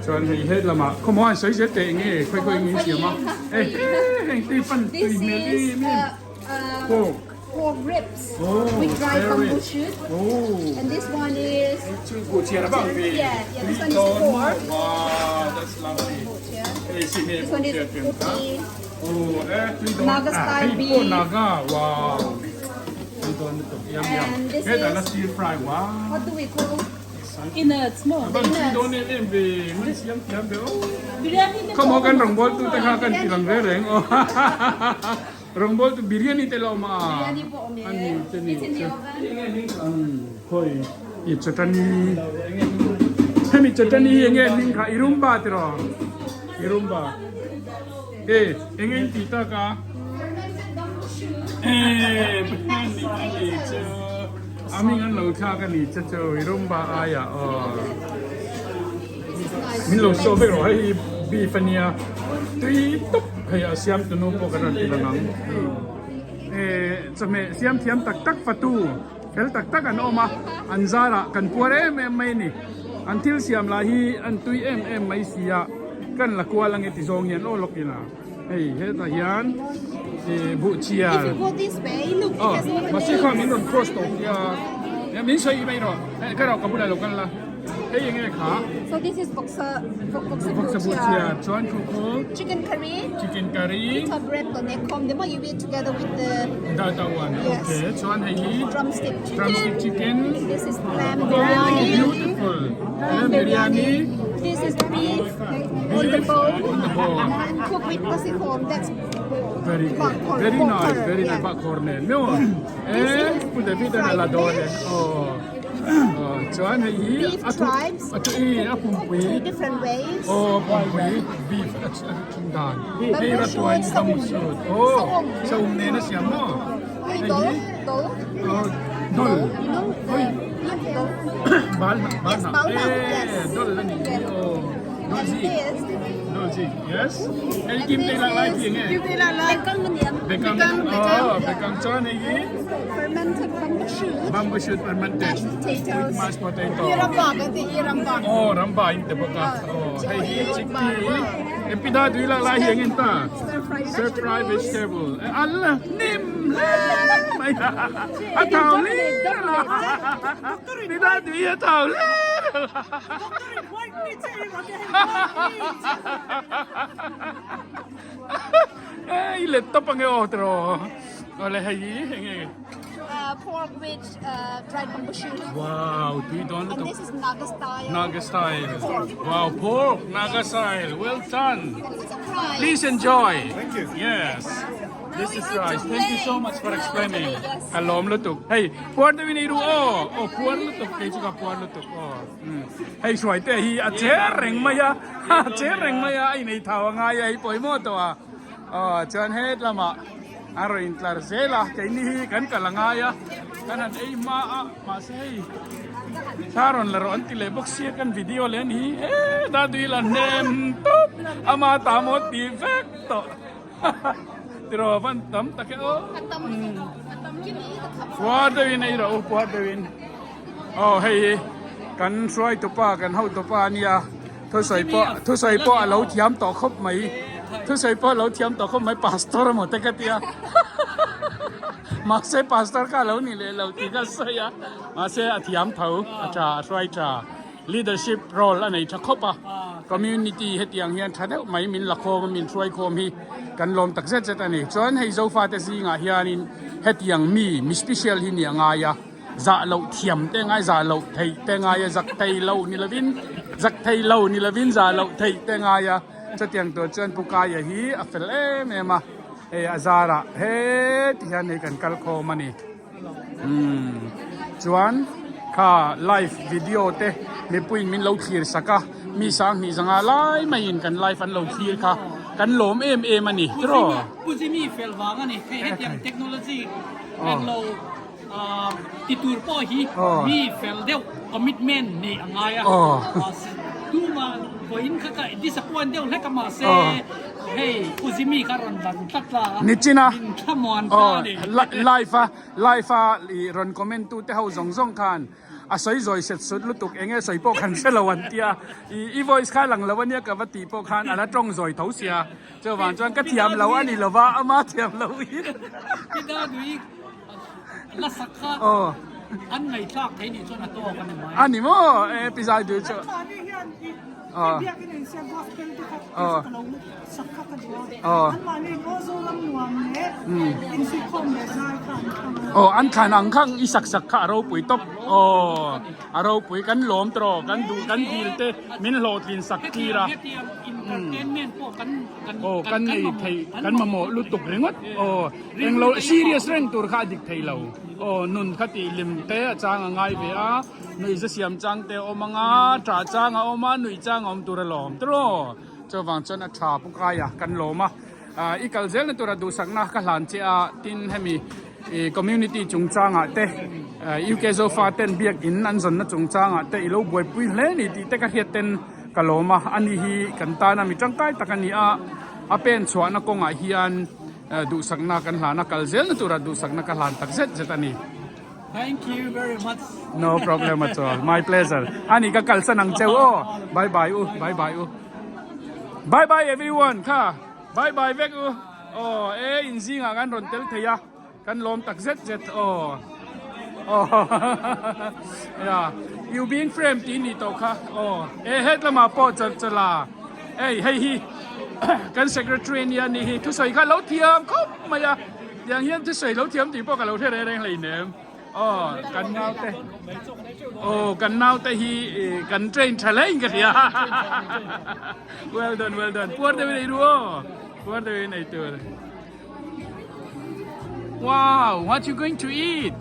Chuan hei he lamah khawmaw an sawi zel teh eng nge khawi khawi eng in siam a e he heng te pan tui hmel em em pork Pork ribs with dry bamboo shoot and this one is chu buh chiar a bang ve yeah this one is pork wow that's lovely hei si nge buh chiar kem kha oh e tui dawn Naga style hei pawh naga wow tui dawn lutuk yum yum hetah la stir fry wow what do we call Innards maw? A van tui dawn em em ve, man siam thiam ve aw. Khawmaw kan rawngbawl tu te kha kan ti lang ve reng aw. Rawngbawl tu biryani te la awm a. Biryani pawh awm e. Ani che ni che. Khawi i chutani. Hemi chutani hi enge hming kha irumba tiraw? Irumba. E enge in tih tak a? E biryani ani che. A hming an lo thlak a ni che chu i rumba aiah aw min lo show vek rawh hei hi beef a nia tui tawp hei a siam tu nu pawh kan rawn ti lang ang eh chawhmeh siam thiam tak tak fatu fel tak tak an awm a an zarah kan puar em em mai a ni an thil siam lah hi an tui em em mai si a kan la kual ange ti zawng hian aw lawk ila. Hei hetah hian ih buh chiar aw mahse kha min rawn cross tawh khi a min sawi mai rawh hei ka rawh ka bulah lo kal la hei eng nge kha So this is boxer boxer boxer buh chiar chuan khu khu chicken curry chicken curry pita bread tonekom then what you eat together with the data one okay chuan hei hi drumstick chicken drumstick chicken this is lamb biryani beautiful lamb biryani this is beef On the bone. On the bone. And cook with nasi khom. That's very good. Very nice. Very nice. Bak khor nen. Meo. Eh, pu David an ala dawn e. Oh. Oh, chuan hei hi Beef tribes. A thu i a pumpui. Two different ways. Oh, pumpui beef a thum dan. Hei ratuai bamboo shoot. Oh, saum nen a siam maw? Hei dol, dol. Oh, dol. Oi. Bal Yes, bal Eh, dol ani. Oh. Dol zi. Dol zi. Yes. Hei kim te la lai thi nge. Kim te la lai. Bekang ni am. Bekang. Oh, bekang chuan hei hi. Fermented bamboo shoot. Bamboo shoot fermented. Mashed potatoes. Mashed potato. Ramba kan ti ramba. Oh, ramba in te boka. Oh, hei hi chickpea. Epida dui la lai hiang in ta. Stir fry vegetable. Al nim le mai. A thau le la. Pida dui a thau le la. Ei let tawp ange aw tiraw. Awle hei hi hei nge. Pork with dried bamboo shoot. Wow, tui dawn lutuk. And this is Naga style. Naga style. Wow, pork Naga style. Well done. Rice. Please enjoy. Thank you. Yes. This is rice. Thank you so much for explaining. Ka lawm lutuk. Hei, puar deuhin ei ru aw. Aw, puar lutuk. Kei chu ka puar lutuk aw. Hei hruai te hi a che reng mai a. A che reng mai a, a inei thau a ngai a, hei pawimawh tawh a. Aw, chuan het lamah a rawn intlar zel a, keini hi kan kal a ngai a, kan han ei hma a, mahse hei thla rawn la rawh an ti leh bawk sia kan video leh a ni hi, e Dadui la hnem tawp ama ta maw ti vek tawh tiraw van tam tak e aw puar deuhin ei rawh u puar deuhin aw hei hi kan hruai tupa kan hotu pa a nia. Thusawi pawh thusawi pawh a lo thiam tawh khawp mai thusawi pawh a lo thiam tawh khawp mai pastor emaw te ka tia mahse pastor kha a lo ni leh lo tih ka sawi a mahse a thiam tho a tha a hruai tha leadership role a nei tha khawp a community hetiang hian tha deuh mai min la khawm a min hruai khawm hi kan lawm tak zet zet a ni chuan hei Zofate zingah hianin hetiang mi mi special hi ni a ngai a. Zah loh thiam te ngai, zah loh theih te ngai a, zak thei lo ni lovin, zak thei lo ni lovin zah loh theih te ngai a. Chutiang tur chuan Pu Kaia hi a fel em em a, hei a zarah heti hian hei kan kal khawm a ni. Umm chuan kha live video te mipuiin min lo thlir sak a, mi sanghnih zanga lai maiin kan live an lo thlir kha kan lawm em em a ni tiraw? Pu Jimmy fel vang a ni, hei hetiang technology en lo. Ti tur pawh hi mi fel deuh commitment neih a ngai a, tuma vawiin kha ka disappoint deuh hlek a mahse hei Pu Jimmy kha rawn lang tlat la a, min thlamuan ta a ni. Live a live a i rawn comment tu te ho zawng zawng khan. A sawi zawi set sut lutuk eng nge sawi pawh kan hre lo an tia. I i voice kha lang lo ania ka va tih pawh khan a la tawng zawi tho sia. Chuvang chuan ka thiam lo a ni lo va, ama thiam lo in. Pita nui la sak kha an ngaihthlak thei nih chuan a tawk a ni mai. A ni maw? E pi zai duh chu. An hian i biakin in siam gospel te kha ka lo sak kha ka duh a. Anmahni in aw Zoram nuam leh insuihkhawm leh zai kha an thlang a. Aw an thlan ang kha i sak sak kha a ropui tawp. Aw a ropui kan lawm tawh kan duh kan dil te min hlawhtlin sak tir a. Hetiang entertainment pawh kan kan Aw kan nei thei kan mamawh lutuk ringawt. Aw englo serious reng tur kha a dik thei lo. Aw nun kha tih lim te a chang a ngai ve a, nuihza siam chang te a awm ang a, ṭah chang a awm a, nuih chang a awm tur a lawm tawh. Chuvang chuan a ṭha pu kai a kan lawm a. I kal zelna tura duhsakna ka hlan che a, tin hemi community chungchangah te UK Zofa ten biakin an zawnna chungchangah te i lo buaipui hle ni tih te ka hriat ten ka lawm a, ani hi kan tana mi tangkai tak a ni a, a pen chhuahna kawngah hian duhsakna kan hlan a, kal zelna tura duhsakna ka hlan tak zet zet a ni. Thank you very much. No problem at all. My pleasure. Ani ka kalsan ang cheu aw. Bye bye u. Bye bye u. Bye bye everyone kha. Bye bye vek u. Aw e in zingah kan rawn tel thei a. Kan lawm tak zet zet aw. Aw ya you being frame tih ni tawh kha aw e het lamah pawh chal chala ei hei hi kan secretary ania ni hi thusawi kha lo thiam khawp mai a tiang hian thusawi lo thiam tih pawh ka lo hre reng reng hleinem aw kan naute aw kan naute hi kan train tha hle in ka hria well done well done puar deuhin ei ru aw puar deuhin ei tur. Wow, what you going to eat?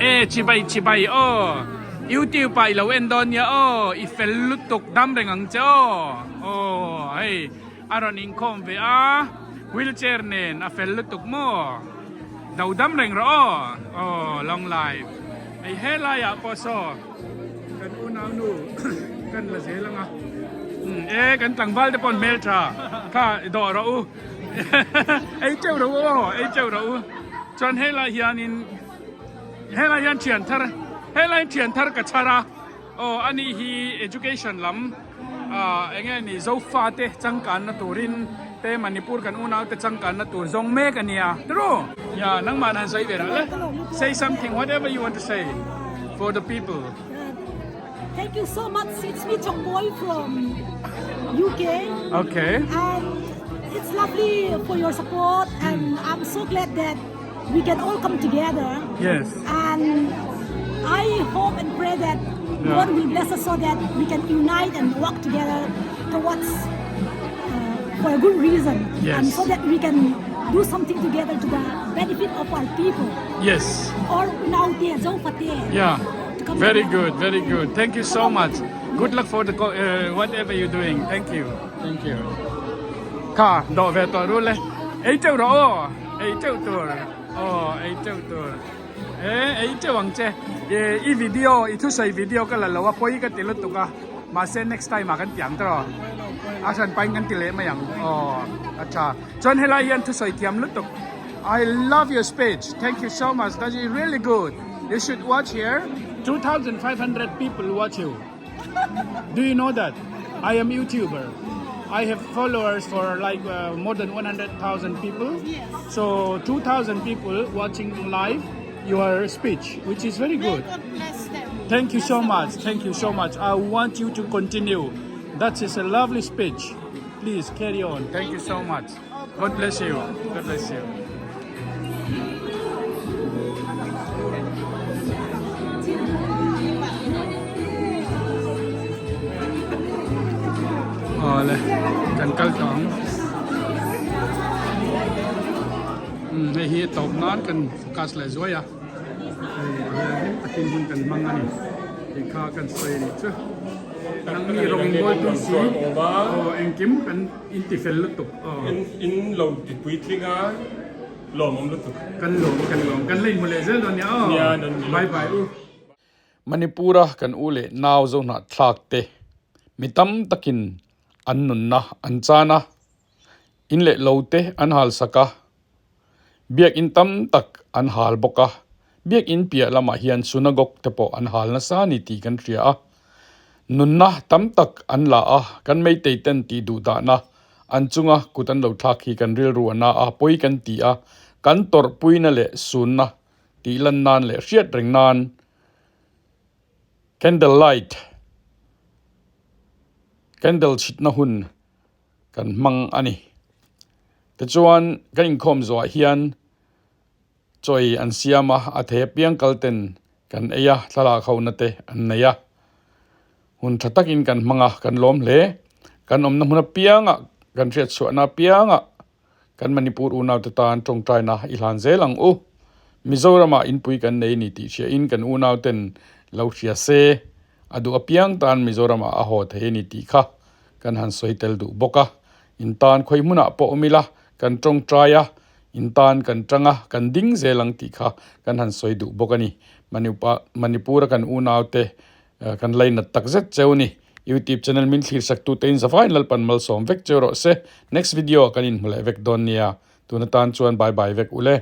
Eh, chibai chibai oh. YouTube pa ilo en dawn nia oh. I fel lutuk dam reng ang che oh. Oh, hei a rawn inkhawm ve a. Wheelchair nen a fel lutuk maw. Do dam reng rawh aw. Oh, long life. Hei helaiah pawh saw. Kan unau nu kan la zel ang a. E kan tlangval te pawn hmel tha kha dawh rawh u. Ei teuh rawh u aw, ei teuh rawh u. Chuan helai hianin helai hian thian thar helai hian thian thar ka chhar a. Aw ani hi education lam ah eng nge ni Zofa te changkanna turin te Manipur kan unau te changkanna tur zawng mek a nia. True. Ya nangmah han sawi ve rah le. Say something whatever you want to say for the people. Thank you so much. It's me Chongboy from UK. Okay. And it's lovely for your support and I'm so glad that we can all come together. Yes. And I hope and pray that yeah. God will bless us so that we can unite and work together towards uh, for a good reason. Yes. And so that we can do something together to the benefit of our people. Yes. Or now Yeah. Very good, very good. Thank you so much. Good luck for the uh, whatever you're doing. Thank you. Thank you. Ka do ve to ru le. Ei teuh rawh aw. Ei teuh tur. Aw ei teuh tur. E ei teuh ang che. E i video i thusawi video ka la lo a pawi ka ti lutuk a. Mahse next time ah kan ti ang tawh. A hran pain kan ti leh mai ang. Aw a tha. Chuan helai hian thusawi thiam lutuk. I love your speech. Thank you so much. That is really good. You should watch here. 2500 people watch you. Do you know that? I am YouTuber. I have followers for like uh, more than 100,000 people. Yes. So 2,000 people watching live your speech, which is very good. God bless them. Thank you so much. Thank you so much. I want you to continue. That is a lovely speech. Please carry on. Thank you so much. God bless you. God bless you. Awle, kan kal tawh ang. Um, hei hi tawp nan kan focus leh zuai a. Hei hian takin hun kan hmang a ni. Tih kha kan sawi a nih chu. Nangni rawng in bawl tui si. Aw, engkim kan In ti fel lutuk aw. In in lo ti puitling a lawmawm lutuk. Kan lawm kan lawm kan la inhmu leh zel dawn nia aw. Nia nan ni Bye bye u. Manipur-a kan u leh nau zohnah thlak te mi tam takin an nunna an chan a, in leh lo te an hal sak a, biakin tam tak an hal bawk a. Biakinn piah lamah hian Sunagog te pawh an hal nasa a ni tih kan hria a. Nunna tam tak an la a, kan meitei ten tih duh dahna an chunga kut an lo thlak hi kan rilru a na a, pawi kan ti a, kan tawrhpuina leh sunna tih lan nan leh hriat reng nan candle light, candle chhitna hun kan hmang a ni. Tichuan kan inkhawm zawhah hian chawi an siam a, a thei apiang kal ten kan ei a, thlalak hona te an nei a. Hun tha takin kan hmang a, kan lawm hle. Kan awmna hmun apiangah, kan hriatchhuahna apiangah kan Manipur unaute tan tawngtaina i hlan zel ang u. Mizoramah inpui kan nei ni tih hriain kan unauten lo hria se, a duh apiang tan Mizoramah a haw thei a ni tih kha kan han sawi tel duh bawk a. In tan khawi hmunah pawh awm ila, kan tawngtai a, in tan kan tang a, kan ding zel ang tih kha kan han sawi duh bawk a ni. Manipur-a kan unaute kan lainat tak zet cheu a ni. Youtube channel min thlir sak tute in zavaiin Lalpan malsawm vek cheu rawh se. Next video ah kan inhmu leh vek dawn nia. Tun atan chuan bye bye vek ule.